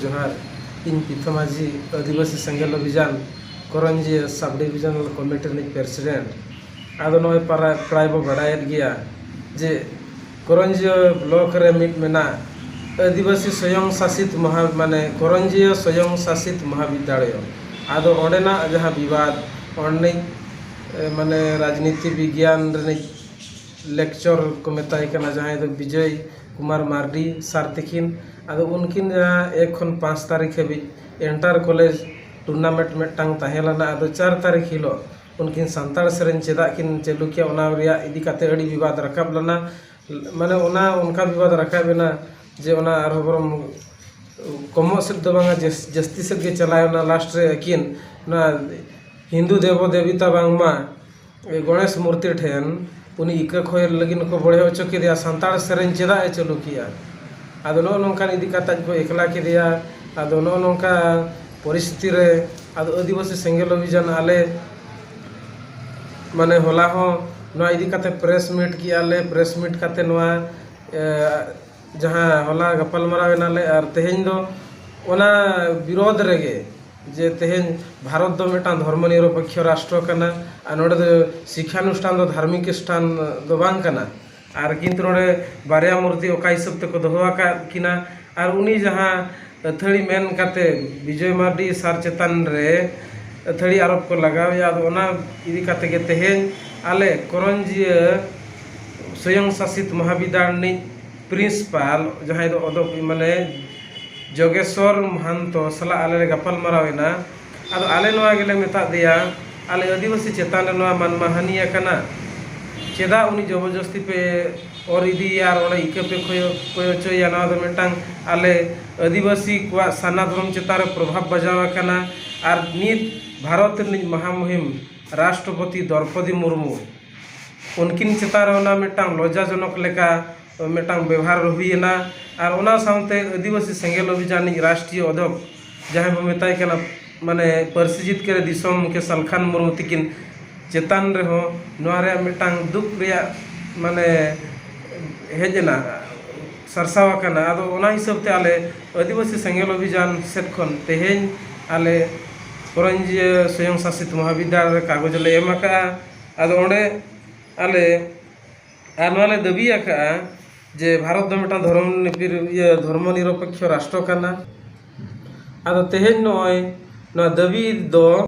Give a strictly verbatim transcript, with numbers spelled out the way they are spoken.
ᱡᱚᱦᱟᱨ᱾ ᱤᱧ ᱯᱤᱛᱷᱚ ᱢᱟᱹᱡᱷᱤ, ᱟᱹᱫᱤᱵᱟᱹᱥᱤ ᱥᱮᱸᱜᱮᱞ ᱚᱵᱷᱤᱡᱟᱱ ᱠᱚᱨᱚᱧᱡᱤᱭᱟᱹ ᱥᱟᱵ ᱰᱤᱵᱷᱤᱡᱚᱱᱟᱞ ᱠᱚᱢᱤᱴᱤ ᱨᱤᱱᱤᱡ ᱯᱨᱮᱥᱤᱰᱮᱱᱴ᱾ ᱟᱫᱚ ᱱᱚᱜᱼᱚᱭ ᱯᱟᱨᱟ-, ᱯᱨᱟᱭ ᱵᱚ ᱵᱟᱰᱟᱭᱮᱫ ᱜᱮᱭᱟ ᱡᱮ ᱠᱚᱨᱚᱧᱡᱤᱭᱟᱹ ᱵᱞᱚᱠ ᱨᱮ ᱢᱤᱫ ᱢᱮᱱᱟᱜ ᱟᱹᱫᱤᱵᱟᱹᱥᱤ ᱥᱚᱭᱚᱝ ᱥᱟᱥᱤᱛ ᱢᱚᱦᱟ-, ᱢᱟᱱᱮ ᱠᱚᱨᱚᱧᱡᱤᱭᱟᱹ ᱥᱚᱭᱚᱝ ᱥᱟᱥᱤᱛ ᱢᱚᱦᱟᱵᱤᱫᱽᱫᱟᱞᱚᱭ᱾ ᱟᱫᱚ ᱚᱸᱰᱮᱱᱟᱜ ᱡᱟᱦᱟᱸ ᱵᱤᱵᱟᱫ, ᱚᱸᱰᱮᱱᱤᱡ, ᱮ, ᱢᱟᱱᱮ ᱨᱟᱡᱽᱱᱤᱛᱤ ᱵᱤᱜᱽᱭᱟᱱ ᱨᱤᱱᱤᱡ ᱞᱮᱠᱪᱚᱨ ᱠᱚ ᱢᱮᱛᱟᱭ ᱠᱟᱱᱟ, ᱡᱟᱦᱟᱸᱭ ᱫᱚ ᱵᱤᱡᱚᱭ ᱠᱩᱢᱟᱨ ᱢᱟᱨᱰᱤ ᱥᱟᱨ ᱛᱤᱠᱤᱱ᱾ ᱟᱫᱚ ᱩᱱᱠᱤᱱ ᱡᱟᱦᱟᱸ ᱮᱠ ᱠᱷᱚᱱ ᱯᱟᱸᱪ ᱛᱟᱹᱨᱤᱠᱷ ᱦᱟᱹᱵᱤᱡ ᱤᱱᱴᱟᱨ ᱠᱚᱞᱮᱡᱽ ᱴᱩᱨᱱᱟᱢᱮᱱᱴ ᱢᱤᱫᱴᱟᱝ ᱛᱟᱦᱮᱸ ᱞᱮᱱᱟ᱾ ᱟᱫᱚ ᱪᱟᱨ ᱛᱟᱹᱨᱤᱠᱷ ᱦᱤᱞᱳᱜ ᱩᱱᱠᱤᱱ ᱥᱟᱱᱛᱟᱲ ᱥᱮᱨᱮᱧ ᱪᱮᱫᱟᱜ ᱠᱤᱱ ᱪᱟᱹᱞᱩ ᱠᱮᱭᱟ, ᱚᱱᱟ ᱨᱮᱭᱟᱜ ᱤᱫᱤ ᱠᱟᱛᱮ ᱟᱹᱰᱤ ᱵᱤᱵᱟᱫ ᱨᱟᱠᱟᱵ ᱞᱮᱱᱟ᱾ ᱢᱟᱱᱮ ᱚᱱᱟ ᱚᱱᱠᱟ ᱵᱤᱵᱟᱫ ᱨᱟᱠᱟᱵ ᱮᱱᱟ ᱡᱮ ᱚᱱᱟ ᱟᱨᱦᱚᱸ ᱵᱚᱨᱚᱝ ᱠᱚᱢᱚᱜ ᱥᱮᱫ ᱫᱚ ᱵᱟᱝᱟ, ᱡᱟᱹᱥ-, ᱡᱟᱹᱥᱛᱤ ᱥᱮᱫ ᱜᱮ ᱪᱟᱞᱟᱣ ᱮᱱᱟ᱾ ᱞᱟᱥᱴ ᱨᱮ ᱟᱹᱠᱤᱱ ᱱᱚᱣᱟ ᱦᱤᱱᱫᱩ ᱫᱮᱵᱚ ᱫᱮᱵᱤᱛᱟ ᱵᱟᱝᱢᱟ ᱜᱚᱬᱮᱥ ᱢᱩᱨᱛᱤ ᱴᱷᱮᱱ ᱩᱱᱤ ᱤᱠᱟᱹ ᱠᱷᱚᱭ ᱞᱟᱹᱜᱤᱫ ᱠᱚ ᱵᱚᱲᱦᱮ ᱦᱚᱪᱚ ᱠᱮᱫᱮᱭᱟ, ᱥᱟᱱᱛᱟᱲ ᱥᱮᱨᱮᱧ ᱪᱮᱫᱟᱜ ᱮ ᱪᱟᱹᱞᱩ ᱠᱮᱜᱼᱟ᱾ ᱟᱫᱚ ᱱᱚᱜᱼᱚ ᱱᱚᱝᱠᱟᱱ ᱤᱫᱤ ᱠᱟᱛᱮ ᱠᱚ ᱮᱠᱞᱟ ᱠᱮᱫᱮᱭᱟ᱾ ᱟᱫᱚ ᱱᱚᱜᱼᱚ ᱱᱚᱝᱠᱟ ᱯᱚᱨᱤᱥᱛᱷᱤᱛᱤ ᱨᱮ ᱟᱫᱚ ᱟᱹᱫᱤᱵᱟᱹᱥᱤ ᱥᱮᱸᱜᱮᱞ ᱚᱵᱷᱤᱡᱟᱱ ᱟᱞᱮ ᱢᱟᱱᱮ ᱦᱚᱞᱟ ᱦᱚᱸ ᱱᱚᱣᱟ ᱤᱫᱤ ᱠᱟᱛᱮ ᱯᱨᱮᱥ ᱢᱤᱴ ᱠᱮᱜᱼᱟ ᱞᱮ᱾ ᱯᱨᱮᱥ ᱢᱤᱴ ᱠᱟᱛᱮ ᱱᱚᱣᱟ, ᱮ, ᱡᱟᱦᱟᱸ ᱦᱚᱞᱟ ᱜᱟᱯᱟᱞᱢᱟᱨᱟᱣ ᱮᱱᱟᱞᱮ ᱟᱨ ᱛᱮᱦᱮᱧ ᱫᱚ ᱚᱱᱟ ᱵᱤᱨᱳᱫᱷ ᱨᱮᱜᱮ ᱡᱮ ᱛᱮᱦᱮᱧ ᱵᱷᱟᱨᱚᱛ ᱫᱚ ᱢᱤᱫᱴᱟᱝ ᱫᱷᱚᱨᱢᱚ ᱱᱤᱨᱚᱯᱮᱠᱠᱷᱚ ᱨᱟᱥᱴᱨᱚ ᱠᱟᱱᱟ ᱟᱨ ᱱᱚᱰᱮ ᱫᱚ ᱥᱤᱠᱠᱷᱟᱱᱩᱥᱴᱷᱟᱱ ᱫᱚ ᱫᱷᱟᱨᱢᱤᱠ ᱥᱴᱷᱟᱱ ᱫᱚ ᱵᱟᱝ ᱠᱟᱱᱟ᱾ ᱟᱨ ᱠᱤᱱᱛᱩ ᱱᱚᱰᱮ ᱵᱟᱨᱭᱟ ᱢᱩᱨᱛᱤ ᱚᱠᱟ ᱦᱤᱥᱟᱹᱵ ᱛᱮᱠᱚ ᱫᱚᱦᱚ ᱟᱠᱟᱫ ᱠᱤᱱᱟ ᱟᱨ ᱩᱱᱤ ᱡᱟᱦᱟᱸ ᱟᱹᱛᱷᱟᱹᱲᱤ ᱢᱮᱱ ᱠᱟᱛᱮ ᱵᱤᱡᱚᱭ ᱢᱟᱨᱰᱤ ᱥᱟᱨ ᱪᱮᱛᱟᱱ ᱨᱮ ᱟᱹᱛᱷᱟᱹᱲᱤ ᱟᱨᱳᱯ ᱠᱚ ᱞᱟᱜᱟᱣᱮᱫᱼᱟ᱾ ᱟᱫᱚ ᱚᱱᱟ ᱤᱫᱤ ᱠᱟᱛᱮ ᱜᱮ ᱛᱮᱦᱮᱧ ᱟᱞᱮ ᱠᱚᱨᱚᱧᱡᱤᱭᱟᱹ ᱥᱚᱭᱚᱝ ᱥᱟᱥᱤᱛ ᱢᱚᱦᱟᱵᱤᱫᱽᱫᱟᱞ ᱨᱤᱱᱤᱡ ᱯᱨᱤᱱᱥᱤᱯᱟᱞ ᱡᱟᱦᱟᱸᱭ ᱫᱚ ᱚᱫᱚᱵ ᱢᱟᱱᱮ ᱡᱚᱜᱮᱥᱚᱨ ᱢᱚᱦᱟᱱᱛᱚ ᱥᱟᱞᱟᱜ ᱟᱞᱮ ᱞᱮ ᱜᱟᱯᱟᱞ ᱢᱟᱨᱟᱣ ᱮᱱᱟ᱾ ᱟᱫᱚ ᱟᱞᱮ ᱱᱚᱣᱟ ᱜᱮᱞᱮ ᱢᱮᱛᱟᱫ ᱫᱮᱭᱟ, ᱟᱞᱮ ᱟᱹᱫᱤᱵᱟᱹᱥᱤ ᱪᱮᱛᱟᱱ ᱨᱮ ᱱᱚᱣᱟ ᱢᱟᱱᱢᱟᱦᱟᱱᱤ ᱟᱠᱟᱱᱟ, ᱪᱮᱫᱟᱜ ᱩᱱᱤ ᱡᱚᱵᱚᱨᱡᱚᱥᱛᱤ ᱯᱮ ᱚᱨ ᱤᱫᱤᱭᱮᱭᱟ ᱟᱨ ᱚᱸᱰᱮ ᱤᱠᱟᱹ ᱯᱮ ᱠᱚᱭ-, ᱠᱚᱭ ᱦᱚᱪᱚᱭᱮᱭᱟ? ᱱᱚᱣᱟ ᱫᱚ ᱢᱤᱫᱴᱟᱝ ᱟᱞᱮ ᱟᱹᱫᱤᱵᱟᱹᱥᱤ ᱠᱚᱣᱟᱜ ᱥᱟᱨᱱᱟ ᱫᱷᱚᱨᱚᱢ ᱪᱮᱛᱟᱱ ᱨᱮ ᱯᱨᱚᱵᱷᱟᱵᱽ ᱵᱟᱡᱟᱣ ᱟᱠᱟᱱᱟ᱾ ᱟᱨ ᱱᱤᱛ ᱵᱷᱟᱨᱚᱛ ᱨᱤᱱᱤᱡ ᱢᱚᱦᱟᱢᱩᱦᱤᱢ ᱨᱟᱥᱴᱨᱚᱯᱚᱛᱤ ᱫᱨᱚᱯᱚᱫᱤ ᱢᱩᱨᱢᱩ ᱩᱱᱠᱤᱱ ᱪᱮᱛᱟᱱ ᱨᱮ ᱚᱱᱟ ᱢᱤᱫᱴᱟᱝ ᱞᱚᱡᱡᱟᱡᱚᱱᱚᱠ ᱞᱮᱠᱟ ᱢᱤᱫᱴᱟᱝ ᱵᱮᱣᱦᱟᱨ ᱦᱩᱭᱮᱱᱟ᱾ ᱟᱨ ᱚᱱᱟ ᱥᱟᱶᱛᱮ ᱟᱹᱫᱤᱵᱟᱹᱥᱤ ᱥᱮᱸᱜᱮᱞ ᱚᱵᱷᱤᱡᱟᱱ ᱨᱤᱱᱤᱡ ᱨᱟᱥᱴᱨᱤᱭᱚ ᱚᱫᱷᱭᱚᱠ ᱡᱟᱦᱟᱸᱭ ᱵᱚ ᱢᱮᱛᱟᱭ ᱠᱟᱱᱟ, ᱢᱟᱱᱮ ᱯᱟᱹᱨᱥᱤ ᱡᱤᱛᱠᱟᱹᱨ ᱫᱤᱥᱚᱢ ᱢᱩᱠᱷᱤᱭᱟᱹ ᱥᱟᱞᱠᱷᱟᱱ ᱢᱩᱨᱢᱩ ᱛᱤᱠᱤᱱ ᱪᱮᱛᱟᱱ ᱨᱮᱦᱚᱸ ᱱᱚᱣᱟ ᱨᱮᱭᱟᱜ ᱢᱤᱫᱴᱟᱝ ᱫᱩᱠ ᱨᱮᱭᱟᱜ ᱢᱟᱱᱮ ᱦᱮᱡ ᱮᱱᱟ᱾ ᱥᱟᱨᱥᱟᱣ ᱟᱠᱟᱱᱟ᱾ ᱟᱫᱚ ᱚᱱᱟ ᱦᱤᱥᱟᱹᱵ ᱛᱮ ᱟᱞᱮ ᱟᱹᱫᱤᱵᱟᱹᱥᱤ ᱥᱮᱸᱜᱮᱞ ᱚᱵᱷᱤᱡᱟᱱ ᱥᱮᱫ ᱠᱷᱚᱱ ᱛᱮᱦᱮᱧ ᱟᱞᱮ ᱠᱚᱨᱚᱧᱡᱤᱭᱟᱹ ᱥᱚᱭᱚᱝ ᱥᱟᱥᱤᱛ ᱢᱚᱦᱟᱵᱤᱫᱽᱫᱟᱞᱚᱭ ᱨᱮ ᱠᱟᱜᱚᱡᱽ ᱞᱮ ᱮᱢ ᱟᱠᱟᱫᱼᱟ᱾ ᱟᱫᱚ ᱚᱸᱰᱮ ᱟᱞᱮ ᱟᱨ ᱱᱚᱣᱟ ᱞᱮ ᱫᱟᱹᱵᱤ ᱟᱠᱟᱫᱼᱟ ᱡᱮ ᱵᱷᱟᱨᱚᱛ ᱫᱚ ᱢᱤᱫᱴᱟᱝ ᱫᱷᱚᱨᱚᱢ ᱱᱤᱯᱤᱨ-, ᱤᱭᱟᱹ, ᱫᱷᱚᱨᱢᱚ ᱱᱤᱨᱚᱯᱮᱠᱠᱷᱚ ᱨᱟᱥᱴᱨᱚ ᱠᱟᱱᱟ᱾ ᱟᱫᱚ ᱛᱮᱦᱮᱧ ᱱᱚᱜᱼᱚᱭ ᱱᱚᱣᱟ ᱫᱟᱹᱵᱤ ᱫᱚ